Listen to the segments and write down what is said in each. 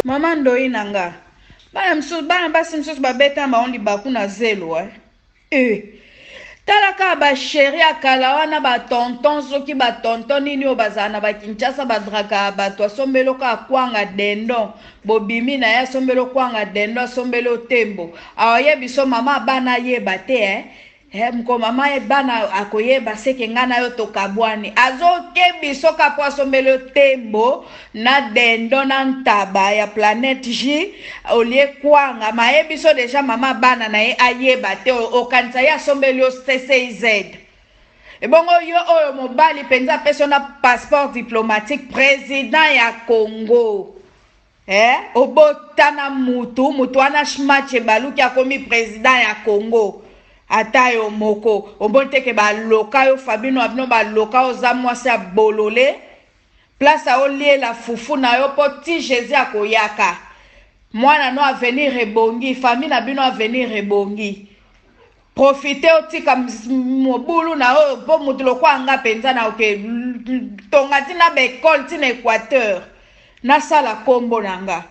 Mama ndoyi na nga bana mosusu bana basi mosusu babeta bango libaku na zelo eh. Eh. Tala kaka ba chéri ya kala wana ba tonton soki ba tonton nini oyo bazala na ba Kinshasa ba drakaka bato asombeli kaka kwanga dendon bobimi na ye asombeli kwanga dendon asombeli otembo aoyebi so mama bana ayeba te eh? Eh, moko mama ye bana akoyeba seke ngai na yo tokabwani azokebi soki apo asombeli yo tembo na dendo na ntaba ya planète J olie kwanga mayebi so deja mama bana na ye ayeba te okanisa ye asombeli yo CCIZ ebongo yo oyo mobali mpenza apesi yo na passeport diplomatique président ya Congo. Eh, obotana mutu mutu wana match ebaluki akomi président ya Congo ata yo moko omoni te ke baloka yo Fabino abino baloka oza mwasi ya bolole place aoliela fufu na yo mpo ti Jésus akoyaka mwana no avenir ebongi famille na bino avenir ebongi profite otika mobulu na oyo mpo motu lokwa nga mpenza na oke tonga ntina baekole ntina équateur nasala kombo na nga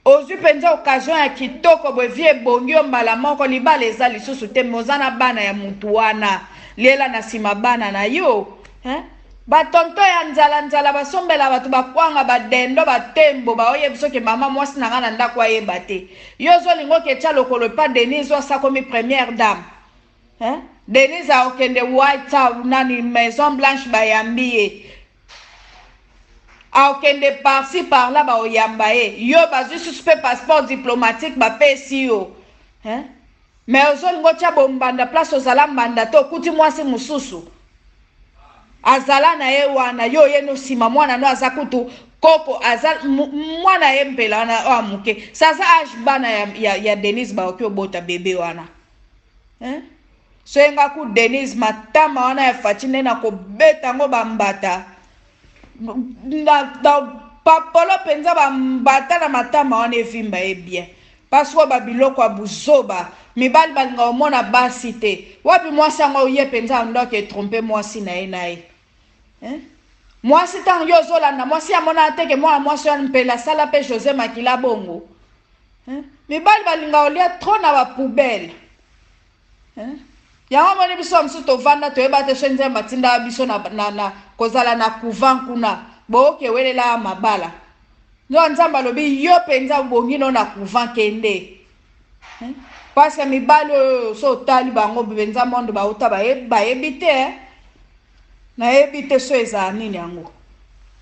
ozwi mpenza occasion ya kitoko boye vie ebongi yo mbala moko libala eza lisusu te me oza na bana ya mutu wana liela na nsima bana na yo hein? Batonto ya nzala nzala basombela bato bakwanga badendo batembo baoyebi soki mama mwasi na nga na ndako ayeba te yo ozolinga oketya lokolo epa Denise oyo asakomi première dame hein? Denise aokende White House nani Maison Blanche bayambi ye aokende par-ci par-là baoyamba ye yo bazwi susu mpe passeport diplomatique bapesi yo hein? Mais ozolinga otya bombanda place ozala mbanda te okuti mwasi mosusu azala na ye wana yo oye no nsima mwana no aza kutu koko aza mwana ye mpela wana oyo moke saza age bana ya Denise baoki obota bebe wana hein? So yenga ku Denise matama wana ya Faci nde na kobeta yango bambata na papolo mpenza bambata na matama wana evimba ye bien parce que babiloko ya buzoba mibali balinga komona basi te wapi mwasi yango ye mpenza andoki etrompe mwasi na ye na ye eh? Mwasi ntango yo ozolanda mwasi amonana teke mwana mwasi wana mpela asala mpe José Makila bongo eh? Mibali balinga kolia trop na bapoubele eh? Yango amoni biso mosusu tovanda toyeba te so Nzambe atindaka biso na kozala na couvent kuna booke welela ya mabala nzoka Nzambe alobi yo mpenza obongi no na couvent kende eh? Parce que mibali oyo so otali bango mpenza monde bauta bayebi te eh? Nayebi te so ezala nini yango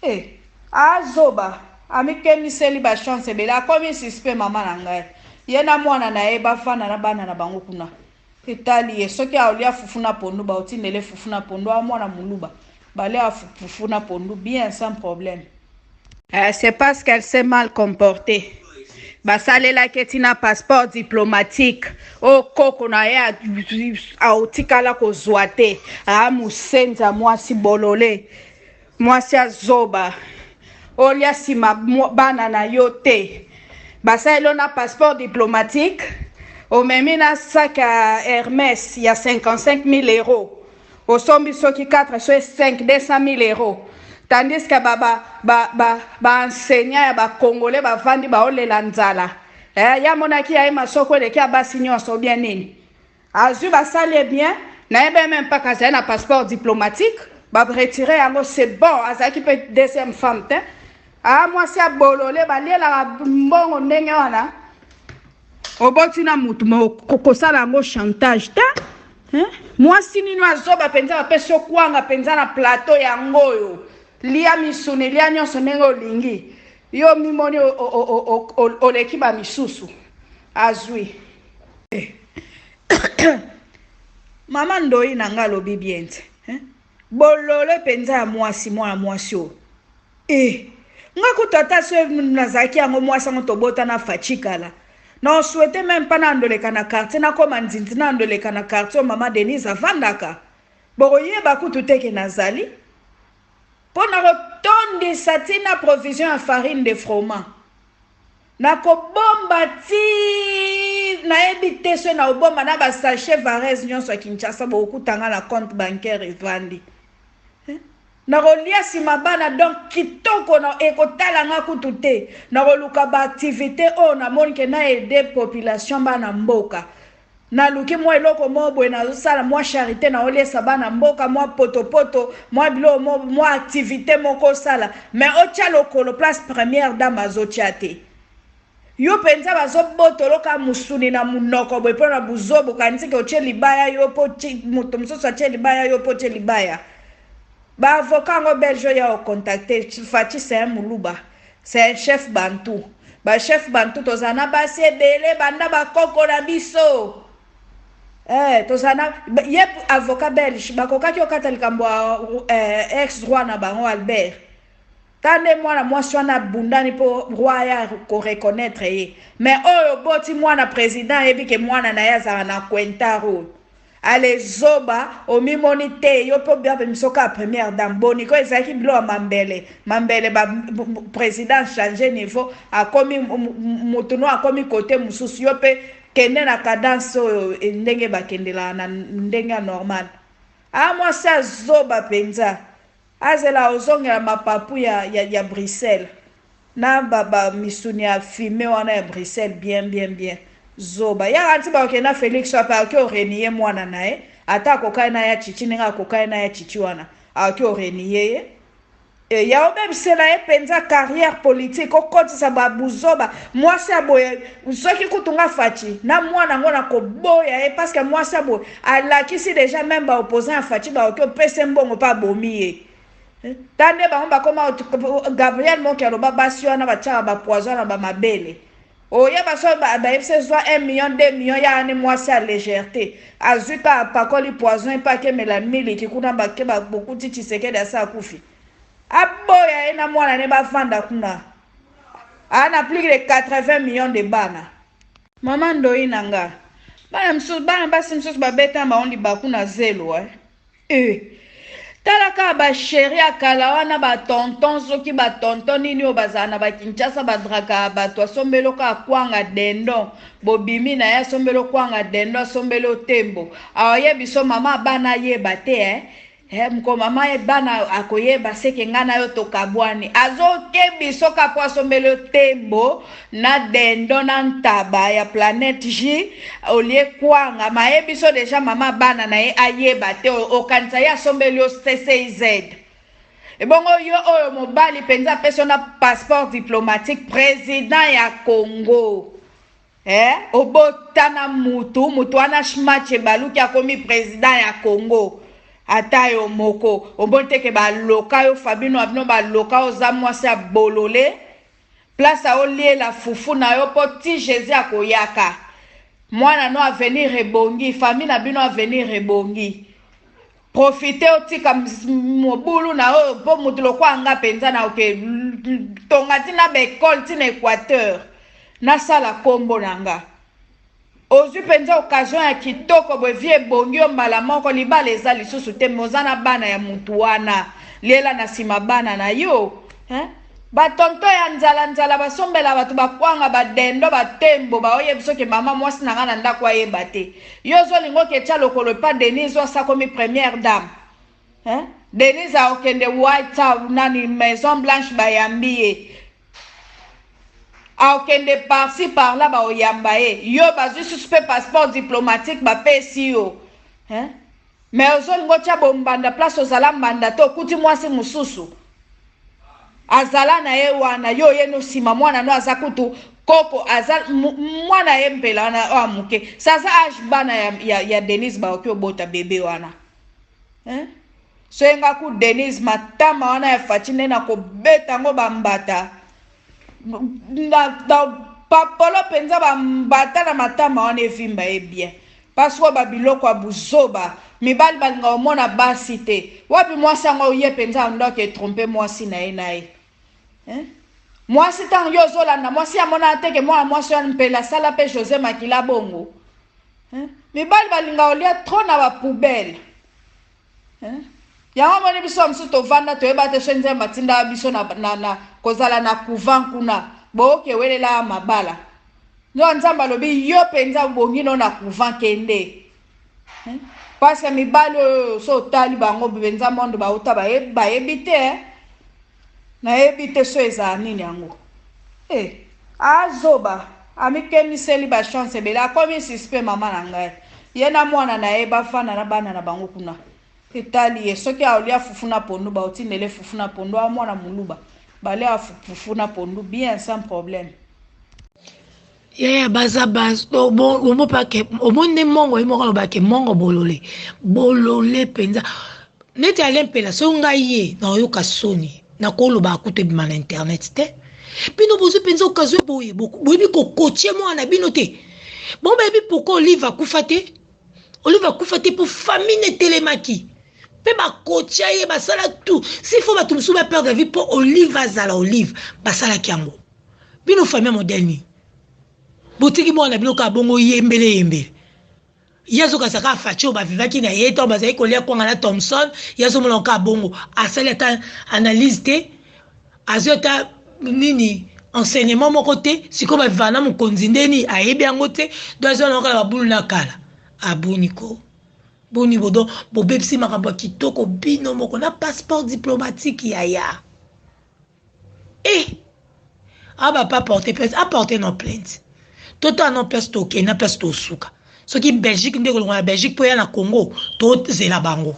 eh, azoba amikemiseli bachance ebele akomi suspect mama na ngai ye na mwana na ye bafanda na bana na bango kuna etali ye soki aolia fufu na pondu baotindele fufu na pondu a mwana moluba balia fufu na pondu bien sans problème. C'est parce qu'elle s'est mal comportée basalelaki etina passeport diplomatique oyo koko na ye aotikala kozwa te aa mosenza mwasi bolole mwasi azoba olia nsima bana na yo te basaleli yo na passeport diplomatique omemi na sac ya Hermès ya 55 000 euros osombi soki 4 so 5 200 000 euros tandis que baenseignant ya bacongolais bavandi baolela nzala eh, ya monaki ya ye masoko eleki ya basi nyonso bien nini azwi basali ye bien nayebi même mpaka azali na passeport diplomatique baretire yango c'est bon azalaki mpe deuxième femme te a mwasi ya bolole balielaka mbongo ndenge wana oboti na mutu ma kosala yango chantage te hein? Mwasi nini azoba mpenza bapesi yo kwanga mpenza na plateau yango oyo lia misuni lia nyonso ndenge olingi yo mimoni oleki bamisusu azwi mama ndoi na nga alobi bien te hein? Bolole mpenza ya mwasi mwana mwasi oyo eh. Nga kutu ata so nazalaki yango mwasi yango tobota na Faci kala na osouhaite même mpa na andoleka na quartier nakoma nzinzi na andoleka na quartier oyo mama Denise avandaka bokoyeba kutu te ke nazali mpo na kotondisa. Nakobongisa ti na provision ya farine de froment. Nakobomba ti nayebi te soki nakobomba na ba sachet varese nyonso ya Kinshasa, bokokuta nga na compte bancaire evandi. Nakolia sima bana donc kitoko na ekotala nga kutu te. Nakoluka ba activite oyo namoni ke na aider population bana mboka. Naluki mwa eloko moko boye nazosala mwa charite, naoliesa bana mboka mwa potopoto, mwa biloko moko, mwa activite moko osala, mais otia lokolo place première dame azotia te. Yo penza bazobotolo ka musuni na munoko boye mpo na buzoba, okanisi ke otie libaya yo mpo moto mosusu atie libaya yo mpo otie libaya. Ba avocat yango belge oyo ya ocontacte Fatshi, c'est un muluba, c'est un chef bantou. Ba chef bantou tozala na basi ebele banda bakoko na biso. Tozala na ye avocat belge bakokaki okata likambo ya ex roi na bango Albert. Ta nde mwana mwasi wana abundani mpo roi aya ko reconnaître ye. Mais oyo oboti mwana president ayebi ke mwana na ye azala na Quentar oyo. Ale zoba omimoni te yo mpo biso kaka première dame boniko ezalaki bilo ya mambele mambele ba president changer niveau akomi mutu no akomi kote mosusu yo mpe kende na cadence oyo ndenge bakendelaka na ndenge ya normal. A mwasi azoba mpenza azela ozongela mapapu ya Bruxelles na ba misuni ya fume wana ya Bruxelles bien bien bien. Zoba yaka nti bakokende na Félix wapi? Akoki orenier mwana na ye, ata akokai na ya Chichi ndenge akokai na ya Chichi wana, akoki orenier ye e, ya obebisela ye mpenza carrière politique, okotisa babuzoba. Mwasi ya boye soki kutu nga Fatshi na mwana yango na koboya ye, parce que mwasi ya boye alakisi déjà même baopposant ya Fatshi bakoki opesa mbongo mpe abomi ye. Ta nde bango bakoma Gabriel Moki aloba basi wana batiaka bapoison na bamabele. Oyeba so bayebisi zwa 1 million, 2 million ya ane, mwasi ya légèreté azwi ka apakoli poison epe akemela miliki kuna, bake bokuti Tshisekedi asa akufi. Aboya ye na mwana ne bavanda kuna, aa na plus de 80 millions de bana. Mama ndoi na nga, bana mosusu, bana basi mosusu babeta bango libaku na zelo. Tala kaka bachéri ya kala wana, batonton soki batonton nini oyo bazala na bakinshasa, badrakaka bato, asombeli kaka kwanga dendon, bobimi na ye, asombeli kwanga dendon, asombeli otembo, aoyebi so mama bana ayeba te. Moko mama ye bana akoyeba seke ngai na yo tokabwani. Azokebi soki apo asombeli otembo na dendo na ntaba ya planète J olie kwanga, mayebi so déjà mama bana na ye ayeba te. Okanisa ye asombeli yo CCIZ. Ebongo yo oyo mobali mpenza apesi yo na passeport diplomatique, président ya Congo, obotana mutu wana schmatch ebaluki akomi président ya Congo. Ata yo moko omoni teke baloka yo Fabino abino baloka, oza mwasi ya bolole. Place aoliela fufu na yo mpo ti Jésus akoyaka, mwana no avenir ebongi, famille na bino avenir ebongi. Profite, otika mobulu na oyo mpo motu lokwa nga mpenza na oke tonga ntina baekole ntina Équateur, nasala nkombo na nga. Ozwi mpenza occasion ya kitoko boye, vie ebongi yo mbala moko, libala eza lisusu te, me oza na bana ya mutu wana, liela na nsima bana na yo, hein? Batonto ya nzala nzala basombela bato bakwanga, badendo, batembo, baoyebi soki mama mwasi na nga na ndako ayeba te. Yo ozolinga oketya lokolo epa Denise oyo asakomi première dame, hein? Denise aokende White House, nani, Maison Blanche, bayambi ye, aokende par-ci par-là, baoyamba ye. Yo bazwi susu mpe passeport diplomatique bapesi yo, hein? Mais ozolinga otya bombanda place ozala mbanda te, okuti mwasi mosusu azala na ye wana, yo oye no nsima, mwana no aza kutu koko, aza mwana ye mpela wana oyo moke, saza age bana ya Denise baoki obota bebe wana, hein? So ye nga ku Denise matama wana ya Fatshi nde nakobeta yango bambata na papolo mpenza, bambata na matama wana evimba ye bien, parce oyo babiloko ya buzoba. Mibali balinga komona basi te. Wapi mwasi yango? Ye mpenza andoki etrompe mwasi na ye na ye, hein? Mwasi ntango yo ozolanda mwasi amonana te ke mwana mwasi wana mpela asala mpe José Makila bongo, hein? Mibali balinga kolia trop na bapoubele, hein? Yango omoni biso mosusu tovanda toyeba te soki Nzambe atindaka biso na, na, na kozala na couvent kuna boyoki ewelela mabala. Nzoka Nzambe alobi yo mpenza obongi no na couvent kende. Parce que mibali oyo so otali bango mpenza monde bauta bayebi te eh? Nayebi te so ezala nini yango. Eh, azoba amikemiseli ba chance ebele akomi suspect mama na ngai. Ye na mwana na ye bafanda na bana na bango kuna. Etali ye soki aolia fufu na pondu baotindele fufu na pondu a mwana muluba balia fufu na pondu bien sans problème. Yaya baza omoni nde mongo ye moko alobake mongo bolole bolole mpenza neti Alain Mpela soki ngai ye naoyoka soni nakoloba akuta ebima na internet te. Bino bozwi mpenza occasion boye boyebi kokotie mwana na bino te. Bon bayebi pourquoi Olive akufa te. Olive akufa te mpo famille etelemaki mpe bakotia ye basala tout s'il faut bato mosusu baperdre vie mpo Olive azala Olive basalaki yango. Bino famille modèle nini botiki mwana bino kaka bongo yembele yembele ye azokasa kaka Fatshi oyo bavivaki na ye ntango bazali kolia kwanga na Thomson ye azomona kaka bongo asali ata analyse te azwi ata nini enseignement moko te sikoyo bavivaka na mokonzi ndeni ayebi yango te do azwa kaka babulu na kala aboni ko boni bodo bobebisi makambo ya kitoko bino moko na passeport diplomatique yaya eh aba pa porter plainte aporte no plainte totala no place tokende na place tosuka soki Belgique nde kolonga na Belgique mpo ya na Congo tozela bango.